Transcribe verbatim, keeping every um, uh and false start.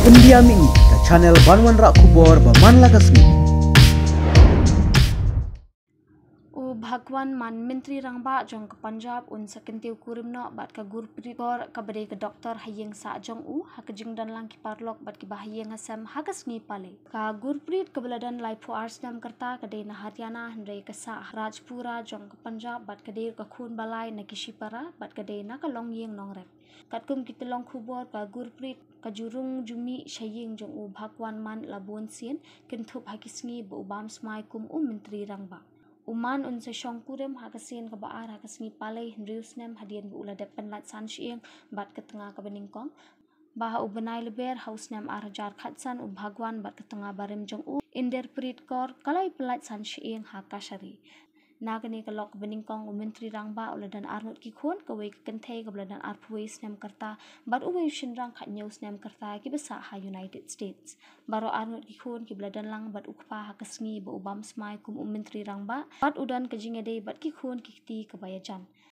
India Mini, ka channel ban wanrah khubor ba man la ka sngi. U Bhagwant Mann, Myntri Rangbah jong ka Punjab, un sa kyntiew kurim noh bad ka Gurpreet Kaur, kaba dei ka doktor ha ïing sah jong u, ha ka jingdon lang ki paralok bad kiba ha ïing ha sem ha ka sngi Palei. Ka Gurpreet, kaba la don laiphew ar snem ka rta, ka dei na Haryana, hynrei ka sah ha Rajpura jong ka Punjab bad ka dei ka khun ba lai na ki Shipara bad ka dei na ka longïing nongrep. Katkum ki tyllong khubor, ka Gurpreet ka ju rung ju mih sha ïing jong u Bhagwant Mann la bun sien, kynthup ha ki sngi ba u bam smai kum u Myntri Rangbah. U Mann un sa shong kurim ha ka sien kaba ar ha ka sngi Palei, hynriew snem hadien ba u la dep pynlait san shyieng bad ka tnga kaba nyngkong. Bad ha u bnai Lber ha u snem ar hajar khatsan, u Bhagwant bad ka tnga barim jong u, Inderpreet Kaur, ka la pynlait san shyieng ha Kashari. Na kane ka lok kaba nyngkong, u Myntri Rangbah u la don arngut ki khun, kawei ka kynthei kaba la don arphew wei snem ka rta bad uwei u shynrang khathynñiew snem ka rta, kiba sah ha United States. Baroh arngut ki khun kiba la don lang bad u kpa ha ka sngi ba u bam smai kum u Myntri Rangbah, bad u don ka jingïadei bad ki khun ki kti kaba ïajan.